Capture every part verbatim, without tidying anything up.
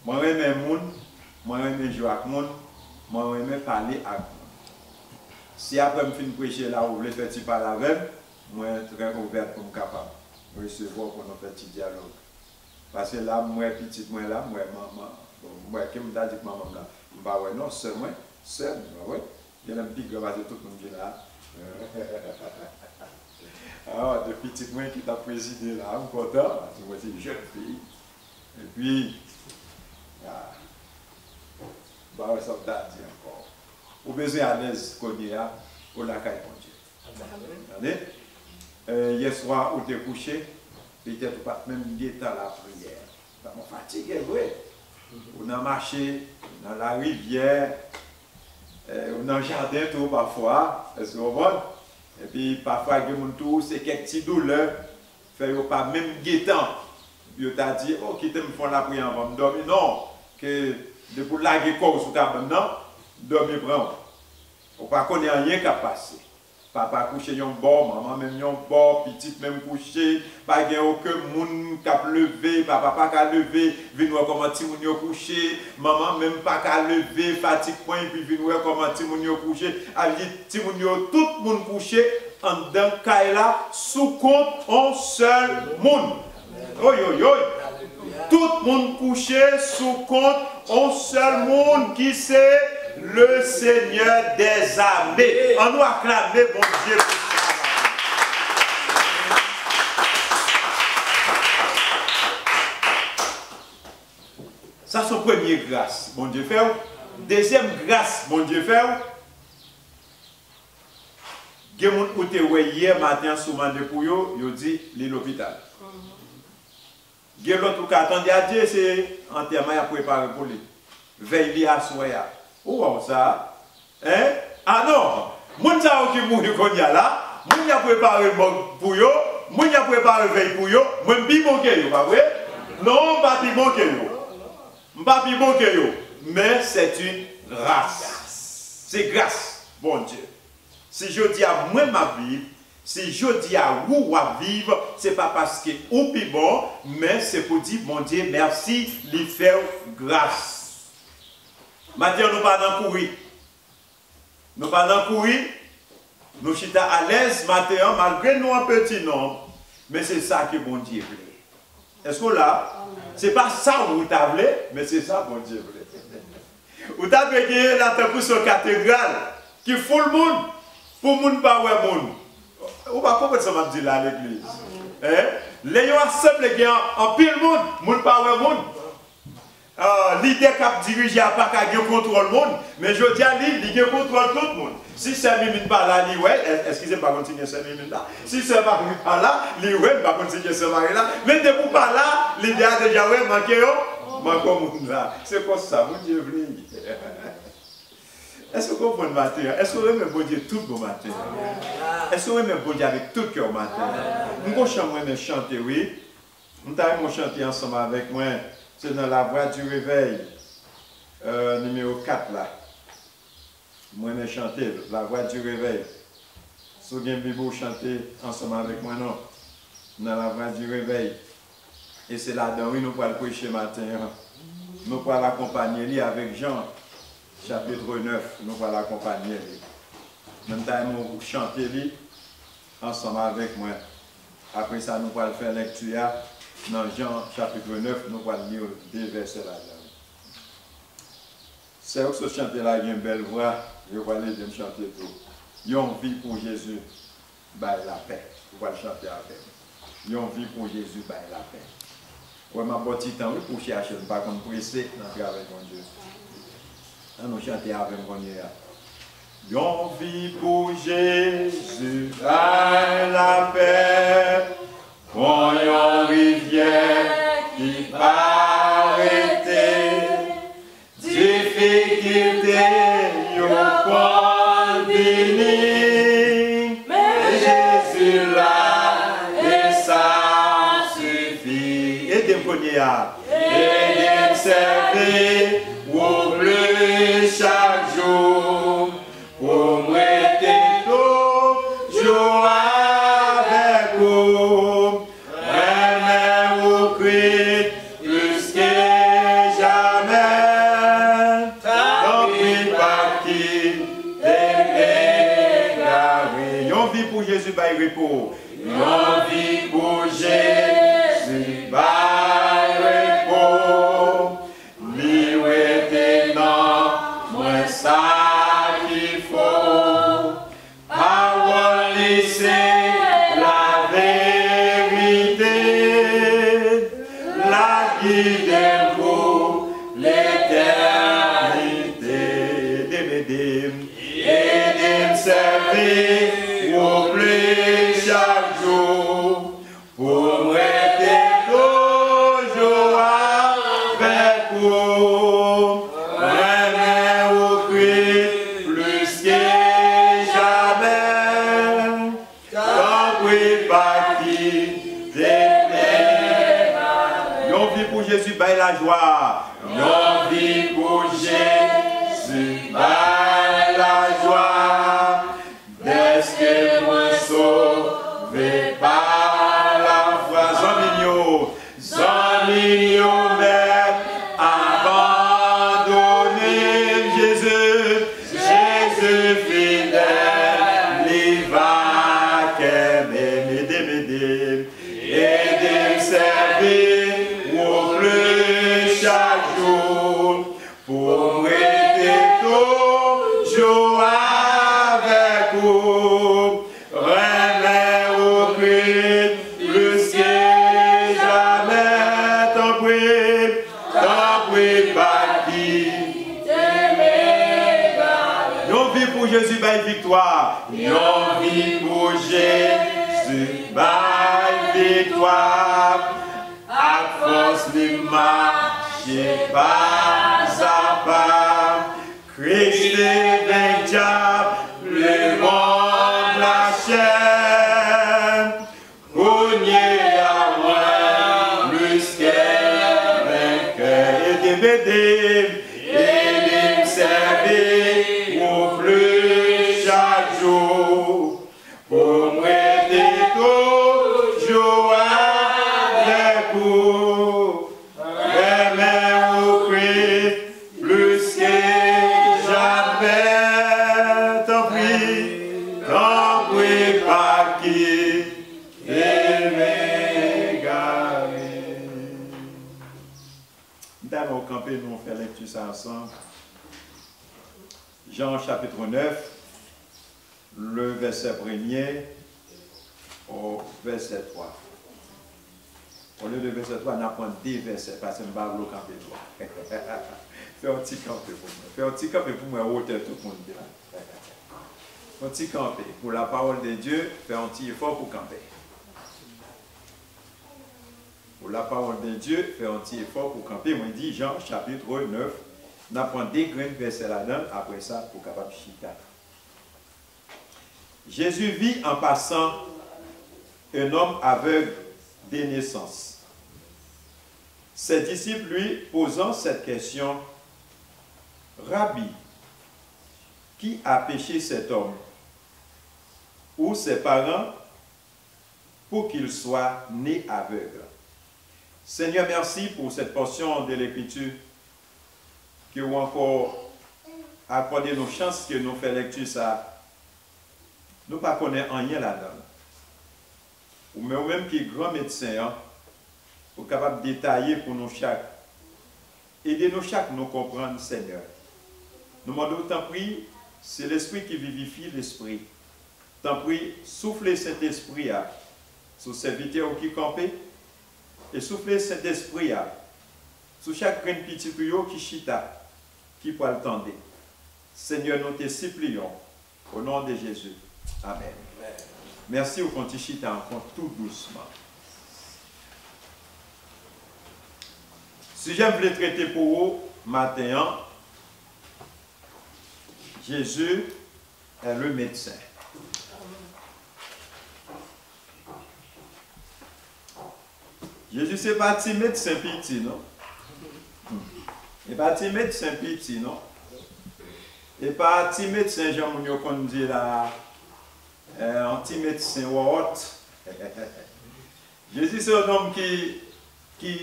Mwen renmen moun, mwen renmen jwe ak moun, mwen renmen pale ak moun. Si apre m fin preche la, ou vle fè ti pale avè m, mwen trè ouvè pou m kapab resevwa w pou nou fè ti dyalòg. Paske la, m wè pitit mwen la, m wè manman, bon, m wè ke m ta di k manman m la, m pa wè non, sè mwen, sè m, w wè. Genlè m pi gran pase tout moun ki la. Ah, de pitit mwen ki t ap prezide la, m kontan, paske mwen se jèn fi. Epi, ah, m pa wè sa m ta di ankò. Ou bezwen alèz kounye a, ou lakay Bondye. Tande? Eh, yèswa ou te kouche, petèt ou pa t menm gentan lapriyè. Tèlman fatige vre. Ou nan mache, ou nan larivyè, eh, ou nan jaden tou pafwa, èske w konprann? Epi pafwa gen moun tou, se kèk ti doulè fè yo pa menm gentan. Yo ta di, "O, kite m fè yon lapriyè anvan m dòmi." Non, ke depi w lage kò w sou kabann nan, dòmi pran w. Ou pa konnen anyen k ap pase. Papa kouche yon bò, manman menm yon bò, pitit menm kouche, pa gen okenn moun k ap leve, papa pa ka leve, vin wè kòman timoun yo kouche, manman menm pa ka leve, fatig pran epi vin wè kòman timoun yo kouche. A vle di, timoun yo, tout moun kouche anndan kay la sou kont on sèl moun. Oyoyoy! Tout moun kouche sou kont on sèl moun ki se le Seigneur des armées. An nou aklame Bondye pou sa. Sa se premye gras Bondye fè w. Dezyèm gras Bondye fè w, gen moun ou te wè yè maten an, si w mande pou yo, yo di li lopital. Gen lòt ou ka tande, "Adye, se antèman y ap prepare pou li. Vèy li aswè a." Ou wè w sa? Hein? Ah non! Moun sa yo ki mouri kounye a la, moun y ap prepare mòg pou yo, moun y ap prepare vèy pou yo, mwen m pi bon ke yo, pa vre? Non, m pa pi bon ke yo. M pa pi bon ke yo. Men c'est une grâce. Se gras Bondye. Si jodi a mwen m ap viv, si jodi a ou w ap viv, se pa paske ou pi bon, men se pou di Bondye mèsi, li fè w gras. Maten an, nou pa nan kouri. Nou pa nan kouri. Nou chita alèz maten an, malgre nou an peti nonb, men se sa ke Bondye vle. Èske w la? Se pa sa ou ta vle, men se sa Bondye vle. Ou ta dwe genyen la tankou se yon katedral ki full moun, pou moun pa wè moun. Ou pa konprann sa m ap di la, legliz? Hein? Lè yon asanble gen an- anpil moun, moun pa wè moun. Ah, lidè k ap dirije a pa ka gen kontwòl moun, men jodi a li, li gen kontwòl tout moun. Si sè Mimin pa la, li wè, es- eskize m, pa konn si gen sè Mimin la. Si sè Mari pa la, li wè, m pa konn si gen sè Mari la. Men depi w pa la, lidè a deja wè, manke yo, manke yon moun la. Se konsa Bondye vle ye. Èske w konprann maten an? Èske w renmen Bondye tout bon maten an? Èske w renmen Bondye avèk tout kè w maten an? M gon chan mwen renmen chante, wi. M ta renmen w chante ansanm avèk mwen. Se nan La Voix du Réveil, euh, nimewo kat la. Mwen renmen chante l, La Voix du Réveil. Si w gen Bib ou, chante ansanm avèk mwen non. Nan La Voix du Réveil. E se ladan, wi, nou pral preche maten an. Nou pral akonpanye li avèk Jan, chapit nèf, nou pral akonpanye li. Men m ta renmen w chante li ansanm avèk mwen. Apre sa, nou pral fè lèkti a nan Jan, chapit nèf, nou pral li de vèsè ladan. Sè yo k sot chante la gen bèl vwa, yo pral ede m chante tou. Yon vi pou Jezi bay lapè. Ou pral chante avè m. Yon vi pou Jezi bay lapè. Wè, m ap ba w ti tan, wi, pou w chèche l. M pa konn prese nan travay Bondye. An nou chante avè m kounye a. Yon vi pou Jezi bay lapè, kon yon rivyè ki pa rete. Difikilte yo konn vini, men Jezi la e sa sifi. Ede m kounye a. Ede m sèvi ou plis chak jou. Pou m rete toujou avèk ou, renmen ou Kris plis ke jamè. Yon vi pou Jezi bay repo, li rete nan mwen sa ki fo. Pawòl li se laverite, l ap gide m pou letènite. Ede m, ede m. Ede m sèvi ou plis chak jou, pou m rete toujou avèk ou. Renmen ou Kris plis ke jamè. Tanpri pa kite m. Yon vi pou Jezi bay lajwa. Yon vi pou Jezi bay lajwa. Dèske mwen sove pa lafwa. Zanmi m yo, zanmi m yo mèt abandone m. Jezi, Jezi fidèl, li va kenbe m. Ede m, ede m. Ede m sèvi ou plis chak jou, pou m rete toujou avèk ou. Renmen ou Kris plis ke jamè. Tanpri, tanpri pa kite m egare. Yon vi pou Jezi bay viktwa. Yon vi pou Jezi bay viktwa. Ak fòs li m mache pa a pa. Kris te venk dyab, lemonn, lachè. Kounye a mwen plis ke venkè. Ede m, ede m, ede m sèvi ou plis chak jou. Pou m rete toujou avèk ou, renmen ou Kris plis ke jamè. Tanpri, tanpri pa kite m egare. M ta renmen w kanpe, nou fè lekti sa ansanm. Jan chapit nèf, le vèsè premye o vèsè twa. Olye de vèsè twa, n a pran de vèsè, paske m pa vle w kanpe twò. Fè yon ti kanpe pou mwen. Fè yon ti kanpe pou mwen, wotè tout moun ki la. Yon ti kanpe. Pour la parole de Dieu, fè yon ti efò pou kanpe. Pour la parole de Dieu, fè yon ti efò pou kanpe. Mwen di Jan, chapit nèf, n a pran de grenn vèsè ladan l, apre sa, pou kapab chita. Jésus vit en passant un homme aveugle de naissance. Ses disciples lui posant cette question, Rabbi, qui a péché, cet homme ou ses parents pour qu'il soit né aveugle? Seigneur, merci pour cette portion de l'Écriture que ou encore accordé nou chans ke nou fè lekti sa. Nou pa konnen anyen ladan l. Ou men, ou menm ki gran medsen an, ou kapab detaye pou nou chak. Ede nou chak nou konprann, Senyè. Nou mande w, tanpri, se Lespri ki vivifye lespri. Tanpri, soufle Sentespri a sou sèvitè ou ki kanpe, e soufle Sentespri a sou chak grenn pitit ou yo ki chita, ki pral tande. Senyè, nou te sipliye w, o non de Jezi. Amèn. Mèsi, ou konn ti chita ankò tou dousman. Sijè m vle trete pou ou maten an, Jésus est le médecin. Jezi se pa ti medsen piti, non. E pa ti medsen piti, non. E pa ti medsen, jan moun yo konn di la, eh, yon ti medsen wòwòt. Jezi se yon nonm ki, ki,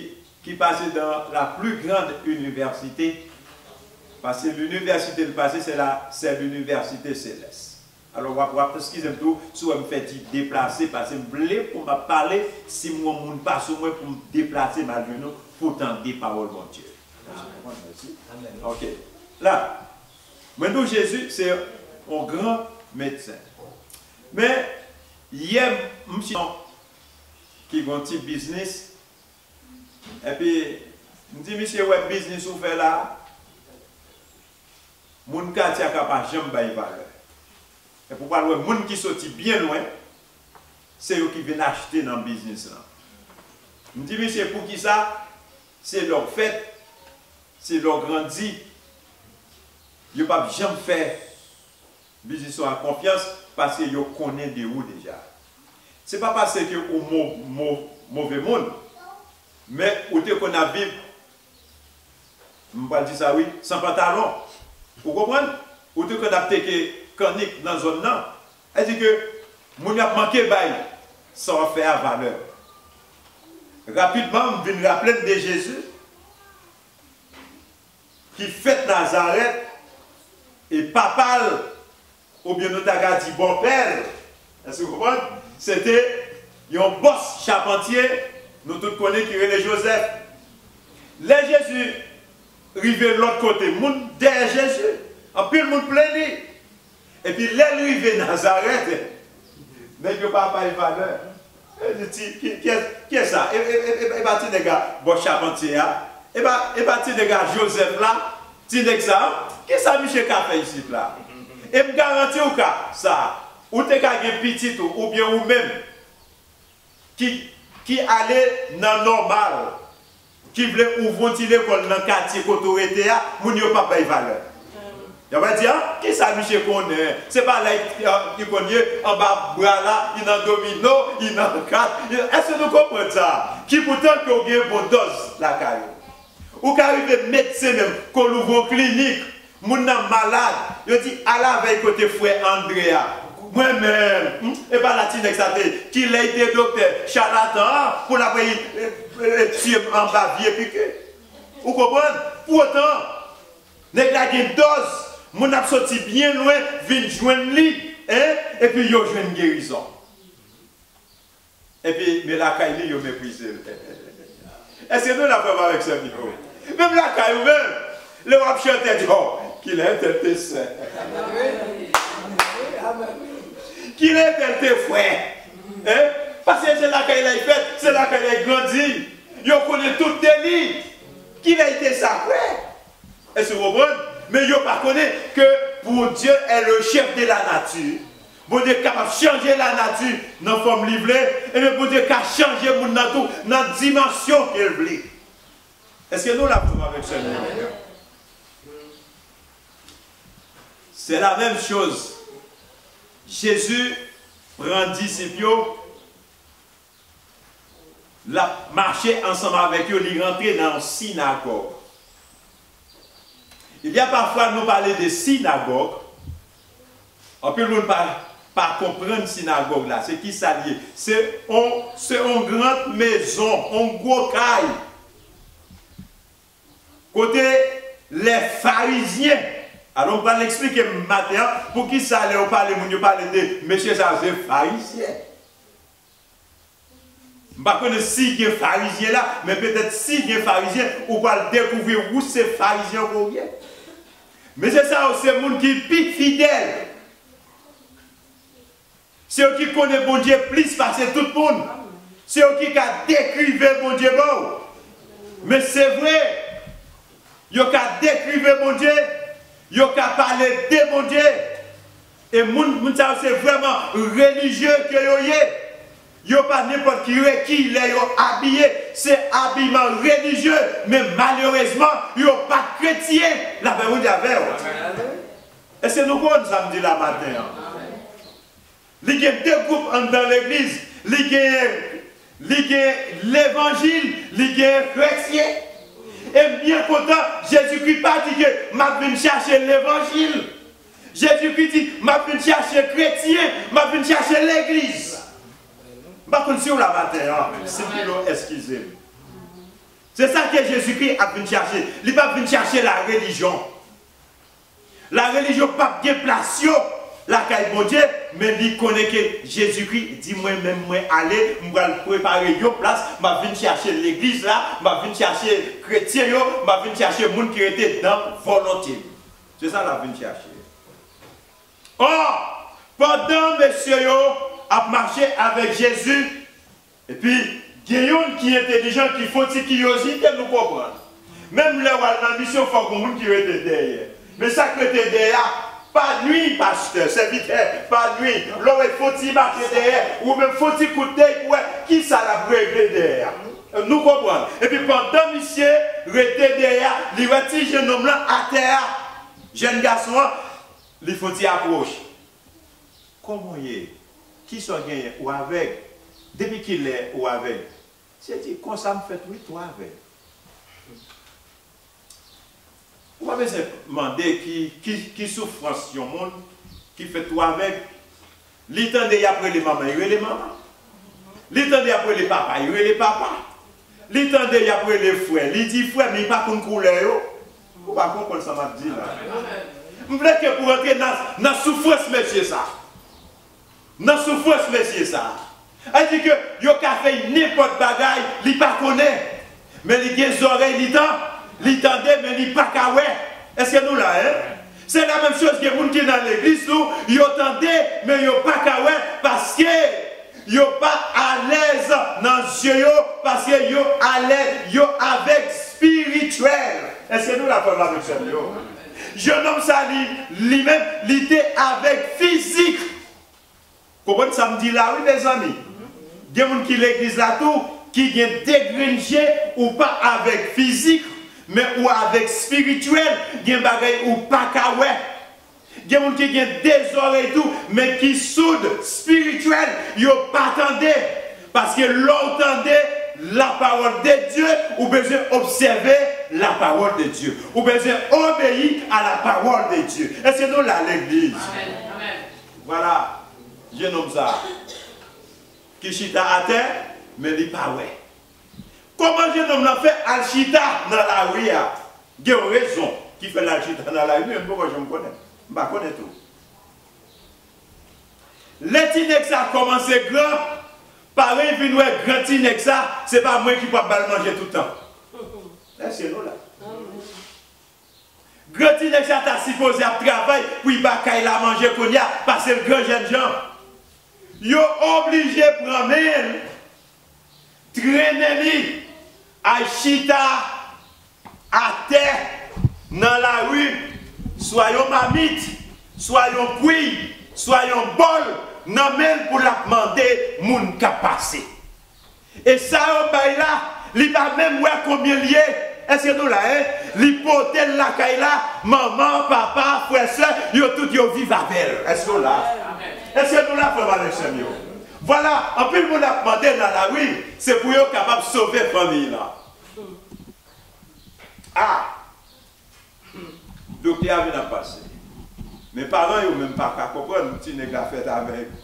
ki pase dans la plus grande université, paske linivèsite l pase, se la, se linivèsite selès. Alò, w ap, w ap eskize m tou si w wè m fè ti deplase, paske m vle pou m ap pale, si m wè yon moun pa sou mwen, pou m deplase m al jwenn ou pou w tande pawòl Bondye. Mèsi. Ok. La, mwen di w Jezi se yon gran medsen. Men, yè, m si ki gen yon ti biznis, epi m di misye, wè biznis ou fè la, moun katye a ka pa janm bay valè. Epi w pral wè moun ki soti byen lwen, se yo ki vin achte nan biznis lan. M di misye, poukisa? Se lè w fèt, se lè w grandi, yo p ap janm fè biznis ou a konfyans, paske yo konnen de ou deja. Se pa paske ou mo, mo, move moun, men ou te konn ap viv, m pral di sa wi, san pantalon. Ou konprann? Ou te konn ap teke kannik nan zòn nan. Sa di ke moun yo ap manke bay sa w ap fè a valè. Rapidman, m vin raple m de Jezi ki fèt Nazarèt, e papa l, oubyen nou ta ka di bòpè l, èske w konprann? Se te yon bòs chapantye, nou tout konnen, ki rele Jozèf. Lè Jezi rive lòt kote, moun dèyè Jezi, anpil moun plen li. Epi lè l rive Nazarèt, nèg yo pa bay valè. E di, ti, ki, ki, kiyès sa? E, e, e, e, e pa ti nèg a bò chapantye a? E pa, e pa ti nèg a Jozèf la? Ti nèg sa, kisa misye ka fè isit la? E m garanti w ka sa, ou te ka gen pitit ou, oubyen ou menm, ki, ki ale nan nòmal, ki vle ouvri yon ti lekòl nan katye kote w rete a, moun yo p ap bay valè. Yo va di, a, kisa misye konnen? Se pa la li, li konn ye, anba bra la, li nan domino, li nan kat. Èske nou konprann sa? Ki poutan ke w gen bon dòz lakay ou. Ou ka rive medsen menm, ke w louvri yon klinik, moun nan malad, yo di, al avè l kote frè Andre a. Mwen menm, hmm, e pa la ti nèg sa te, ki lè l te doktè, chalatan an, pou l ap, e, e, e, tiye m anba vye piki. Ou konprann? Poutan, nèg la gen dòz, moun ap soti byen lwen, vin jwenn li, en, epi yo jwenn gerizon. Epi, men lakay li, yo meprize l. Èske nou la, frè m avèk sè m yo? Menm lakay ou menm, lè w ap chante, di, oh, kilè entèl te sè? Kilè entèl te frè? Hein? Paske se lakay la l fèt, se lakay la l grandi. Yo konnen tout de li. Kilè l te sa frè? Èske w konprann? Men yo pa konnen ke Bondye est le chef de la nature. Bondye kapab chanje lanati nan fòm li vle, ebyen Bondye ka chanje moun nan tou nan dimansyon ke l vle. Èske nou la, frè m avèk sè m yo? C'est la même chose. Jezi pran disip yo, l ap mache ansanm avèk yo, li rantre nan yon sinagòg. Il y a parfois, nou pale de sinagòg, anpil moun pa, pa konprann sinagòg la. Se ki sa l ye? Se on, se on gran mezon, on gwo kay. Kote lè farizyen, alò m pral eksplike maten an, poukisa lè yo pale moun, yo pale de mesye sa yo, se farizyen. M pa konnen si gen farizyen la, men petèt si gen farizyen, ou pral dekouvri ou se farizyen ke w ye. Mesye sa yo se moun ki pi fidèl. Se yo ki konnen Bondye plis pase tout moun. Se yo ki ka dekrive Bondye ba w. Men se vre, yo ka dekrive Bondye, yo ka pale de Bondye. E moun, moun sa yo se vrèman relijye ke yo ye. Yo pa nenpòt ki re-, ki lè yo abiye, se abiman relijye, men malerezman, yo pa kretyen. Lapè Bondye avè w. Èske nou konn sa m di la maten an? Li gen de gwoup anndan legliz. Li gen, li gen levanjil, li gen kretyen. E m byen kontan, Jezikri pa di ke m ap vin chache levanjil. Jezikri di, m ap vin chache kretyen, m ap vin chache legliz. M pa konn si w la maten an, si pilo, eskize m. Se sa ke Jezikri ap vin chache. Li p ap vin chache la relijyon. La relijyon p ap gen plas yo. lakay Bondye, men li konnen ke Jezikri di, mwen menm mwen ale, m pral prepare yon plas, m ap vin chache legliz la, m ap vin chache kretyen yo, m ap vin chache moun ki rete nan volonte m. Se sa l ap vin chache. Ò, pandan mesye yo ap mache avèk Jezi, epi gen youn ki entelijan, ki fè yon ti kiryozite, nou konprann. Menm lè w al nan misyon, fòk gon moun ki rete dèyè. Men sa k rete dèyè a pa nwi, pastè, sèvitè, pa nwi. Lè w wè fè yon ti mache dèyè, ou menm fè yon ti kout dèy pou wè kisa l ap regle dèyè a. Nou konprann. Epi pandan misye rete dèyè a, li wè ti jennonm lan atè a. Jèn gason an, li fè yon ti apwòch. Kòman w ye? Kisa w genyen? Ou avèg? Depi kilè ou avèg? Misye di, konsa m fèt wi, tou avèg. Ou pa bezwen mande ki, ki, ki soufrans yon moun ki fèt tou avèg. Li tande y ap rele manman, li rele manman. Li tande y ap rele papa, li rele papa. Li tande y ap rele frè, li di frè, men li pa konn koulè yo. Ou pa konprann sa m ap di la. M vle ke pou rantre nan, nan soufrans mesye sa. Nan soufrans mesye sa. Sa di ke yo ka fè l nenpòt bagay, li pa konnen. Men li gen zòrèy, li tan, li tande, men li pa ka wè. Èske nou la, en? Se la menm choz, gen moun ki nan legliz tou, yo tande, men yo pa ka wè, paske yo pa alèz nan zye yo, paske yo alèz, yo avèg espirityèl. Èske nou la, frè m avèk sè m yo? Jennonm sa, li, li menm, li te avèg fizik. Konprann sa m di la wi, mezanmi. Gen moun ki legliz la tou, ki gen de grenn je, ou pa avèg fizik, men ou avèg espirityèl, gen bagay ou pa ka wè. Gen moun ki gen de zòrèy tou, men ki soud espirityèl, yo pa tande. Paske lè w tande la parole de Dieu, ou bezwen obsève la parole de Dieu. Ou bezwen obeyi a la parole de Dieu. Èske nou la, legliz? Amèn. Amèn. Vwala, jennonm sa a ki chita atè, men li pa wè. Kòman jennonm nan fè al chita nan lari a? Gen yon rezon ki fè l al chita nan lari, men m poko janm konnen. M pa konnen tou. Lè ti nèg sa kòmanse gran, paran vin wè gran ti nèg sa, se pa mwen ki pral ba l manje tout tan. Èske nou la? Gran ti nèg sa ta sipoze ap travay pou l ba kay la manje kounye a, pase l gran jènjan. Yo oblije pran men l, trennen li al chita atè nan lari, swa yon mamit, swa yon kwi, swa yon bòl nan men l pou l ap mande moun k ap pase. E sa yo bay la, li pa menm wè konbyen l ye. Èske nou la, en? Li pote l lakay la, manman, papa, frè, sè, yo tout yo viv avè l. Èske w la? Èske nou la, frè m avèk sè m yo? Vwala, anpil moun ap mande nan lari, se pou yo kapab sove fanmiy lan. A! Doktè a vin ap pase. Men paran yo menm pa ka konprann ti nèg la fèt avèg.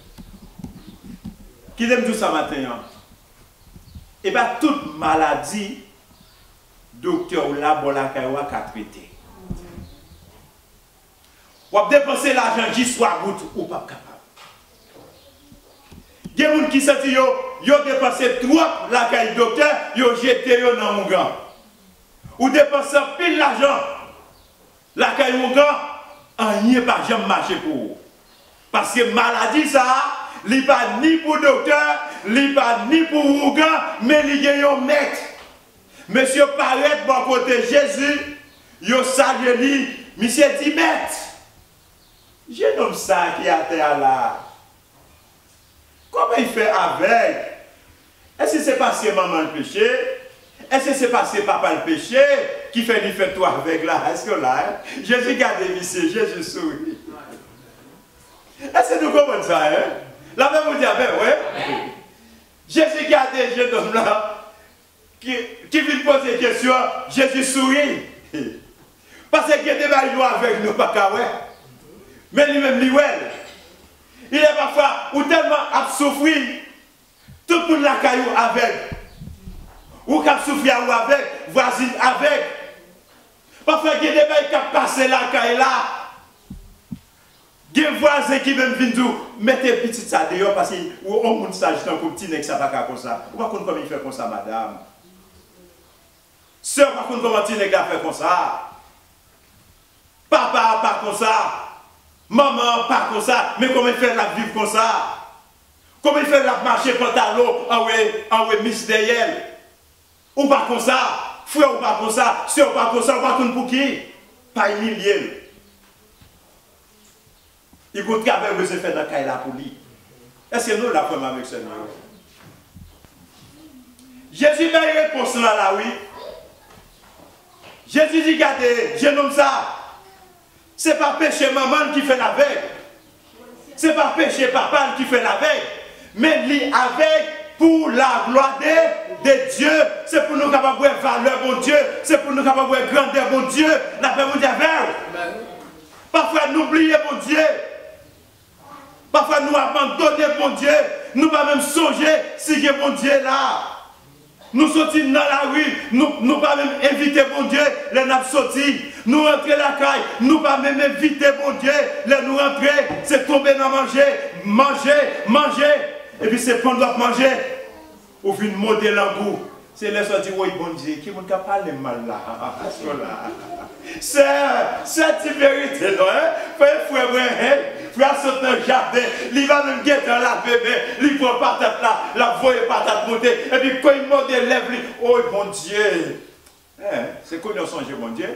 Kite m di w sa maten an. E pa tout maladi doktè w la bò lakay ou a ka trete. W ap depanse lajan jis w a bout, ou p ap kapab. Gen moun ki santi yo, yo depanse twòp lakay doktè, yo jete yo nan oungan. Ou depanse anpil lajan lakay oungan, anyen pa janm mache pou ou. Paske maladi sa a, li pa ni pou doktè, li pa ni pou oungan, men li gen yon mèt. Mesye parèt bò kote Jezi, yo salye li, misye di, Mèt, jennonm sa a ki atè a la a, kòman l fè avèg? Èske se paske manman l peche? Èske se paske papa l peche ki fè li fèt tou avèg la? Èske w la, en? Jezi gade misye, Jezi souri. Èske nou konprann sa, en? Lapè Bondye avè w, en? Jezi gade jennonm lan ki, ki vin poze kesyon an, Jezi souri. Paske gen de bagay nou avèg, nou pa ka wè. Men li menm, li wè l. Gen de pafwa, ou tèlman ap soufri, tout moun lakay ou avèg. Ou k ap soufri a, ou avèg, vwazin avèg. Pafwa, gen de bagay k ap pase lakay la. Gen vwazen ki menm vin di w, "Mete pitit sa deyò, paske yon moun saj tankou m, ti nèg sa pa ka konsa." Ou pa konn kòman li fè konsa, madanm. Sè, ou pa konn kòman ti nèg la fè konsa. Papa a pa konsa. Manman an pa konsa. Men kòman l fè l ap viv konsa? Kòman l fè l ap mache pantalon anwe, anwe mis dèyè l? Ou pa konsa. Frè w pa konsa. Sè w pa konsa. Ou pa konn pouki. Pa imilye l. Li gon travay ou bezwen fè nan kay la pou li. Èske nou la, frè m avèk sè m yo? Jezi bay repons lan la, wi. Jezi di, "Gade, jennonm sa, se pa peche manman l ki fè l avèg. Se pa peche papa l ki fè l avèg. Men li avèg pou laglwa de, de Dye." Se pou nou kapab wè valè Bondye. Se pou nou kapab wè grandè Bondye. Lapè Bondye avè w. Pafwa, nou bliye Bondye. Pafwa, nou abandone Bondye. Nou pa menm sonje si gen Bondye la. Nou soti nan lari, nou, nou pa menm envite Bondye lè n ap soti. Nou rantre lakay, nou pa menm envite Bondye lè nou rantre. Se tonbe nan manje, manje, manje. Epi se pandan w ap manje, ou vin mode langou. Se lè sa w di, "Woy, Bondye, ki moun k ap pale m mal la?" Sè, sè, ti verite non, en. Fè frè mwen, en. Frè a sot nan jaden, li pa menm gentan lave men, li pran patat la, l ap voye patat monte, epi kon li mode lèv li, "Woy, Bondye." En, se kounye a w sonje Bondye.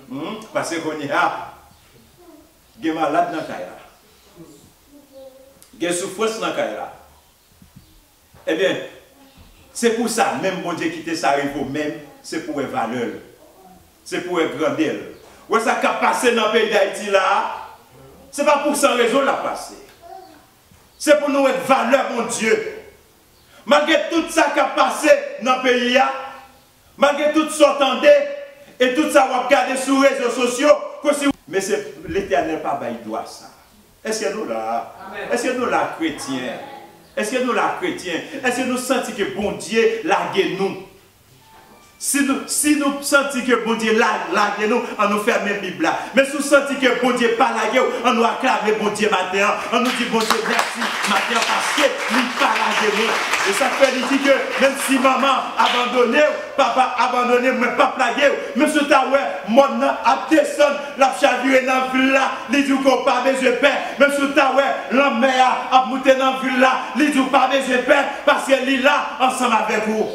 Hmm, paske kounye a, gen malad nan kay la. Gen soufrans nan kay la. Ebyen, se pou sa, menm Bondye kite sa rive w menm, se pou w wè valè l. Se pou w wè grandè l. Ou wè sa k ap pase nan peyi Dayiti la a? Se pa pou san rezon l ap pase. Se pou nou wè valè Bondye. Malgre tout sa k ap pase nan peyi a, malgre tout sa w tande e tout sa w ap gade sou rezo sosyo, kòmsi, men se Letènèl pa bay dwa sa. Èske nou la? Amèn. Èske nou la, kretyen? Èske nou la, kretyen? Èske nou santi ke Bondye lage nou? Si nou, si nou santi ke Bondye la, lage nou, an nou fèmen Bib la. Men si w santi ke Bondye pa lage w, an nou aklame Bondye maten an. An nou di Bondye mèsi maten an paske li pa lage nou. E sa k fè li di ke menm si manman abandone w, papa abandone w, mwen p ap lage w. Menm si w ta wè mòn nan ap desann, l ap chavire nan vil la, li di w ke w pa bezwen pè. Menm si w ta wè lanmè a ap moute nan vil la, li di w pa bezwen pè, paske li la ansanm avèk ou.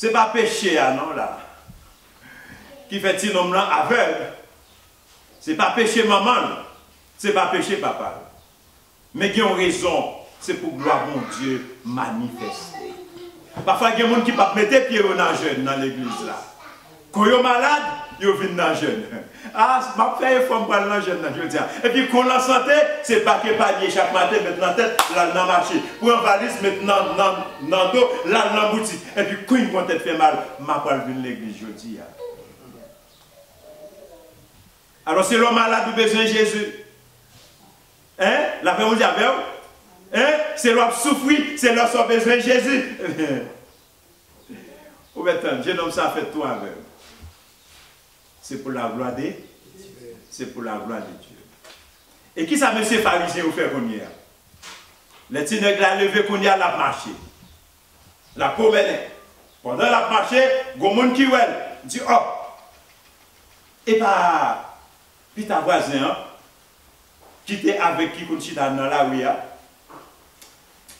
Se pa peche a non la ki fè ti nonm lan avèg. Se pa peche manman l. Se pa peche papa l. Men gen yon rezon, se pou glwa Bondye manifeste. Pafwa gen moun ki p ap mete pye yo nan jèn nan legliz la. Kon yo malad, yo vin nan jèn. A, m ap fè efò, m pral nan jèn nan jodi a. Epi kon l an sante, se pake palye chak maten, met nan tèt, l al nan mache. Pran valiz, met nan, nan, nan do, l al nan boutik. Epi kouy, m gon tèt fè mal, m a pral vin legliz jodi a. Alò, se lè w malad ou bezwen Jezi. Hein? Lapè Bondye avè w. Hein? Se lè w ap soufri, se lè sa w bezwen Jezi. Ou mèt tann, jennonm sa fèt tou avèg. Se pou laglwa de, se pou laglwa de Dye. E kisa mesye farizyen yo fè kounye a? Lè ti nèg la leve kounye a, l ap mache. L ap pwomennen. Pandan l ap mache, gon moun ki wè l, di, "Ò, e pa Pita vwazen an ki te avèg ki konn chita nan lari a?"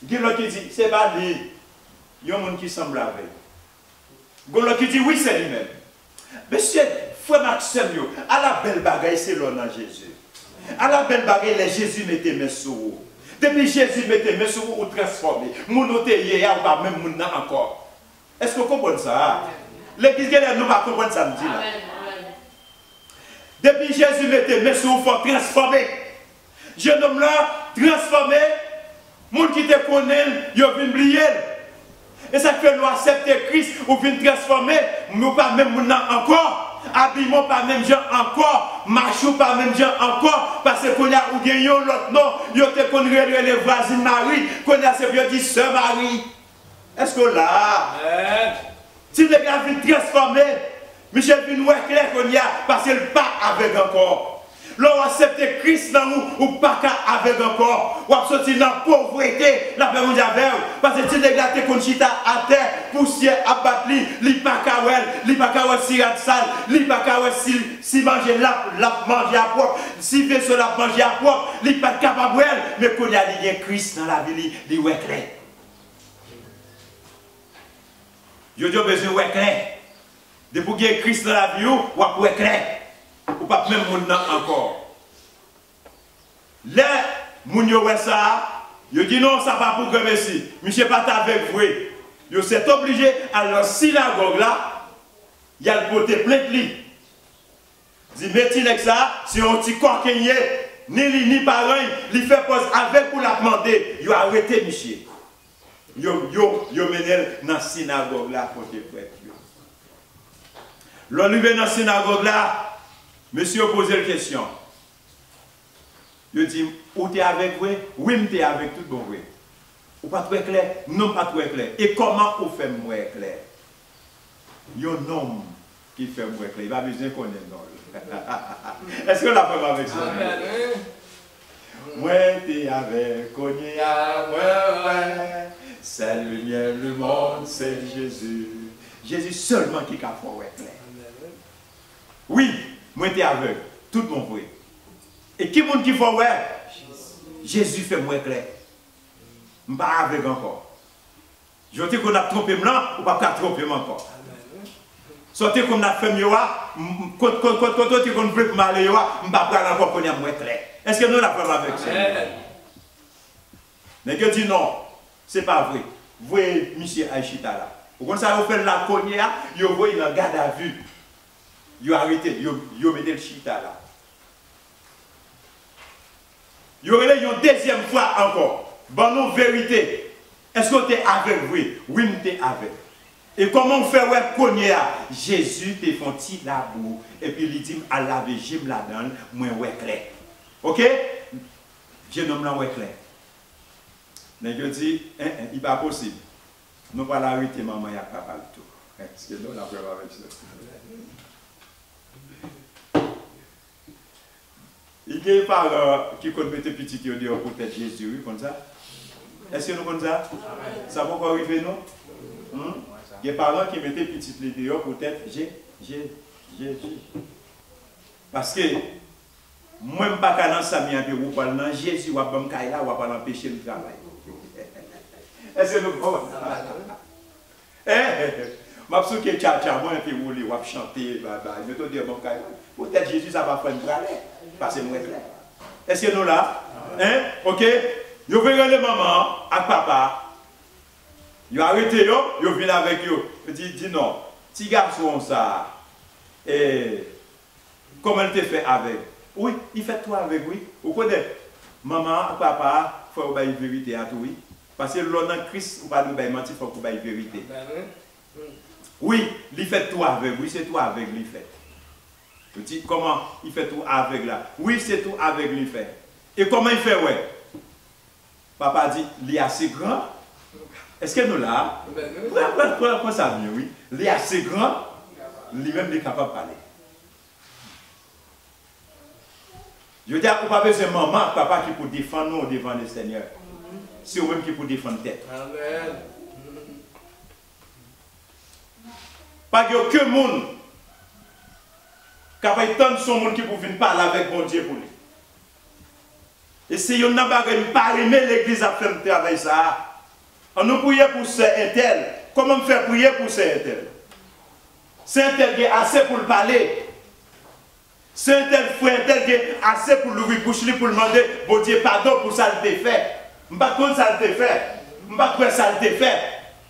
Gen lòt ki di, "Se pa li, yon moun ki sanble avè l." Gon lòt ki di, "Wi, se li menm." Mesye, frè m ak sè m yo, ala bèl bagay se lè w nan Jezi. Ala bèl bagay lè Jezi mete men sou ou. Depi Jezi mete men sou ou, ou transfòme. Moun ou te ye a, ou pa menm moun nan ankò. Èske w konprann sa a? Legliz, genlè nou pa konprann sa m di la. Depi Jezi mete men sou ou, fò w transfòme. Jennonm lan transfòme, moun ki te konnen l, yo vin bliye l. E sa k fè lè w aksepte Kris, ou vin transfòme, men w pa menm moun nan ankò. Abiman w pa menm jan ankò, mache w pa menm jan ankò, paske kounye a ou gen yon lòt non, yo te konn rele, rele vwazin Mari, kounye a se pou yo di sè Mari. Èske w la? Amèn. Ti nèg la vin transfòme. Misye vin wè klè kounye a, paske l pa avèg ankò. Lè w aksepte Kris nan ou, ou pa ka avèg ankò. W ap soti nan povrete, lapè Bondye avè w. Paske ti nèg la te konn chita atè, pousyè ap bat li, li pa ka wè l, li pa ka wè si rad sal, li pa ka wè si, si manje l ap, l ap manje a pwòp, si veso l ap manje a pwòp, li pa t kapab wè l. Men kounye a li gen Kris nan lavi li, li wè klè. Jodi a w bezwen wè klè. Depi w gen Kris nan lavi w, w ap wè klè. Ou p ap menm moun nan ankò. Lè moun yo wè sa, yo di, "Non, sa pa pou granmesi." Misye pa t avèg vre. Yo sètoblije al nan sinagòg la, y al pote plent li. Di, "Men ti nèg sa, se yon ti kòken l ye. Ni li, ni paran l, li fè pòz avèg pou l ap mande." Yo arete misye. Yo, yo, yo mennen l nan sinagòg la kote prèt yo. Lè l rive nan sinagòg la, mesye yo poze l kesyon. Yo di, "Ou te avèg vre?" "Wi, m te avèg tout bon vre." "Ou pa t wè klè?" "Non, m pa t wè klè." "E kòman ou fè m wè klè?" Yon nonm ki fè m wè klè, li pa bezwen konnen non l. Èske w la frè m avèk sè m? Amèn, wi. Mwen te avèg, kounye a mwen wè. Sèl limyè lemonn, se Jezi. Jezi sèlman ki ka fè w wè klè. Amèn, wi. Wi, mwen te avèg, tout bon vre. E ki moun ki fè w wè? Jezi fè m wè klè. M pa avèg ankò. Jan w te konn ap twonpe m lan, ou p ap ka twonpe m ankò. Sa w te konn ap fè m yo a, m, m, kot, kot, kot, kot w te konn vle pou m ale yo a, m pa pral ankò, kounye a m wè klè. Èske nou la frè m avèk sè m? Amèn. Nèg yo di non, se pa vre. Voye misye al chita la. Ou konn sa yo fè l la kounye a? Yo voye l nan gadavi. Yo arete l, yo, yo mete l chita la. Yo rele yon dezyèm fwa ankò. Ban nou verite. Èske w te avèg vre? Wi, m te avèg. E kòman w fè wè kounye a? Jezi te fè yon ti labou, epi li di m al lave je m ladan l, mwen wè klè. Oke? Jenòm lan wè klè. Nèg yo di, en, en, li pa posib. Nou pral arete manman y ak papa l tou. Èske nou la frè m avèk sè m? Li gen paran ki konn mete pitit yo deyò poutèt Jezi, wi, konn sa? Èske nou konn sa? Sa poko rive nou? Hmm? Gen paran ki mete pitit li deyò poutèt Je-, Je-, Jezi. Paske mwen m pa ka nan sa m ye, epi ou pral nan Jezi, w ap ban m kay la, w ap al anpeche m travay. Èske nou konprann? Eh, m ap souke tchatcha mwen epi woule, w ap chante, bay, bay, mete w deyò banm kay la. Poutèt Jezi sa pa fè m prale, pase m wè klè. Èske nou la? Hein? Oke? Yo vin rele manman an ak papa a. Yo arete yo, yo vin avèk yo. Yo di, di non, ti gason sa a, eh, kòman l te fè avèg? Wi, li fèt tou avèg, wi. Ou konnen, manman an ak papa a, fò yo bay verite a tou, wi. Paske lè w nan Kris, ou pa dwe bay manti, fòk ou bay verite. Wi, li fèt tou avèg, wi, se tou avèg li fèt. Yo di, kòman li fèt tou avèg la? Wi, se tou avèg li fèt. E kòman li fè wè? Papa di, li ase gran. Èske nou la? Pran, pran, pran, pran sa byen, wi. Li ase gran, li menm li kapab pale. Jodi a, ou pa bezwen manman ak papa ki pou defann ou devan Lesenyè. Se ou menm ki pou defann tèt ou. Amèn. Pa gen okenn moun k ap tann se yon moun ki pou vin pale avèk Bondye pou li. E se youn nan bagay m pa renmen legliz ap fè m travay sa a. Ann nou priye pou sè entèl. Kòman m fè priye pou sè entèl? Sè entèl gen ase pou l pale. Sè entèl, frè entèl gen ase pou l louvri bouch li pou l mande Bondye padon pou sa l te fè. M pa t konn sa l te fè. M pa t kwè sa l te fè.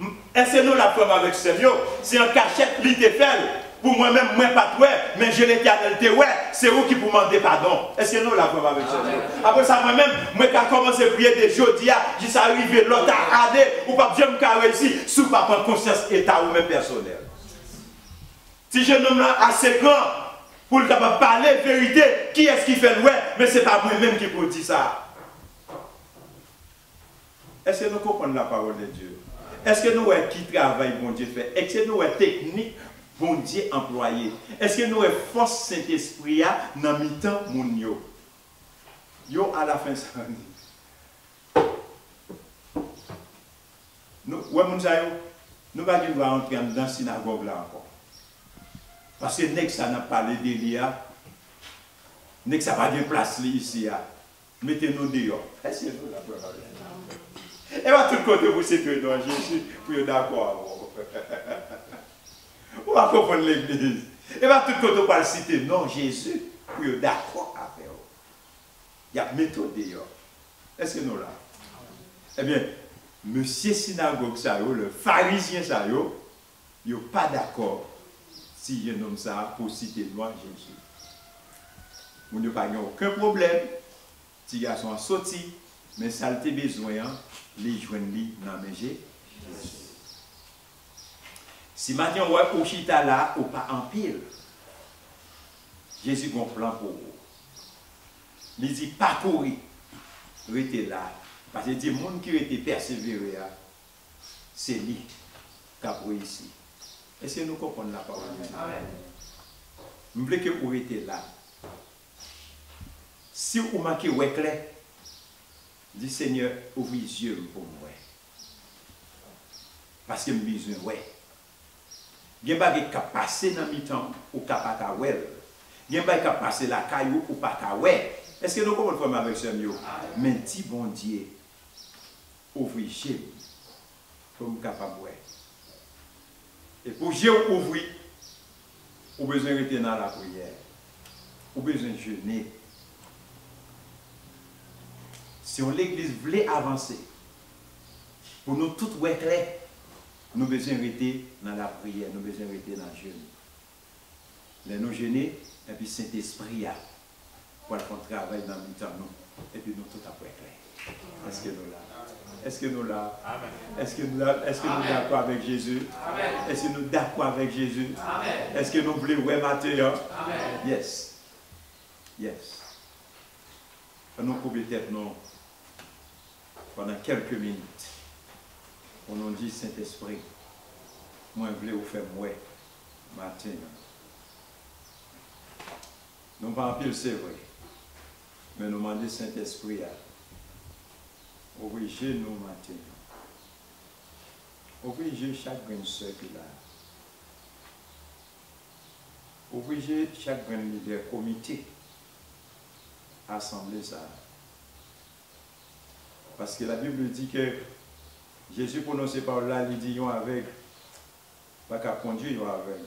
M, èske nou la, frè m avèk sè m yo? Se an kachèt li te fè l. Pou mwen menm, mwen pa t wè, men je Letènèl te wè, se ou ki pou mande padon. Èske nou la, frè m avèk sè m yo? Apre sa, mwen menm, mwen ka kòmanse priye de jodi a jis a rive lòt ane, ou p ap janm ka reyisi si w pa pran konsyans eta ou menm pèsonèl. Ti jennonm lan ase gran pou l kapab pale verite, kiyès ki fè l wè, men se pa mwen menm ki pou di sa. Èske nou konprann la parole de Dieu? Èske nou wè ki travay Bondye fè? Èske nou wè teknik Bondye anplwaye. Èske nou wè fòs Sentespri a nan mitan moun yo? Yo alafen sa. Nou wè moun sa yo? Nou pa gen dwa antre anndan sinagòg la ankò. Paske nèg sa n ap pale de li a, nèg sa pa gen plas li isi a. Mete nou deyò. Èske nou la, frè m avè m? E pa tout kote pou w site non Jezi pou yo dakò avè w. Ou pa konprann legliz. E pa tout kote w pral site non Jezi pou yo dakò avè w. Y ap mete w deyò. Èske nou la? Ebyen, mesye sinagòg sa yo, lè farizyen sa yo, yo pa dakò si jenòm sa a pou site non Jezi. Moun yo pa gen okenn pwoblèm. Ti gason an soti, men sa l te bezwen an, li jwenn li nan men Je-, Jezi. Si maten w wè ou chita la, ou pa anpil, Jezi gon plan pou ou. Li di, pa kouri, rete la. Paske di moun ki rete pèsevere a, se li k ap reyisi. Èske nou konprann lapawòl de Dye? M vle ke ou rete la. Si ou manke wè klè, di, Senyè, ouvri zye m pou m wè. Paske m bezwen wè. Gen bagay k ap pase nan mitan w, ou ka pa ka wè l. Gen bagay k ap pase lakay ou, ou pa ka wè. Èske nou konprann, frè m avèk sè m yo? Men di Bondye, ouvri je m pou m kapab wè. E pou je w ouvri, ou bezwen rete nan lapriyè. Ou bezwen jene. Si yon legliz vle avanse, pou nou tout wè klè, nou bezwen rete nan lapriyè, nou bezwen rete nan jeni. Lè nou jene, epi Sentespri a pral fè yon travay nan mitan nou, epi nou tout ap wè klè. Èske nou la? Èske nou la? Èske nou la? Èske nou dakò avèk Jezi? Èske nou dakò avèk Jezi? Èske nou vle wè maten an? Yes. Yes. Ann nou koube tèt nou pandan kèlke minit. Pou nou di, Sentespri, mwen vle ou fè m wè maten an. Nou pa anpil, se vre, men nou mande Sentespri a ouvri je nou maten an. Ouvri je chak grenn sè ki la. Ouvri je chak grenn lidè komite asanble sa a. Paske Labib di ke Jezi pwononse pawòl la, li di yon avèg pa ka kondui yon avèg.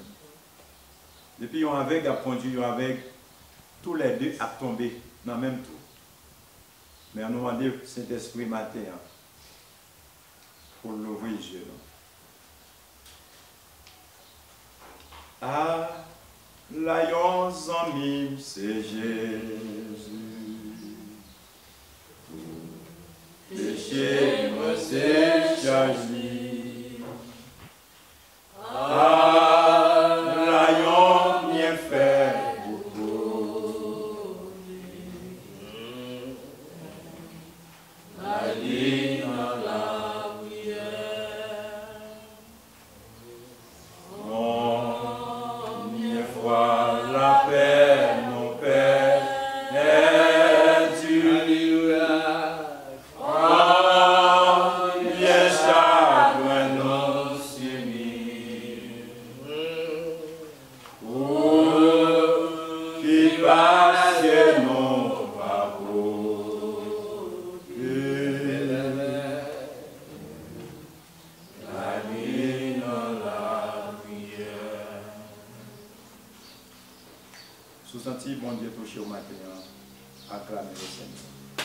Depi yon avèg ap kondui yon avèg, toulède ap tonbe nan menm twou. Men ann nou mande Sentespri maten an pou l louvri je nou. A, la yon zanmi m se Jezi. Pou peche mwen se chaj li. A, la yon byenfè pou kote. Mwen li nan lapriyè. Konbyen fwa lapè nou pèdi? Konbyen chagren nou simiye? Pou ki pase nou pa kote. Gade nan lapriyè. Si w santi Bondye touche w maten an, aklame Lesenyè.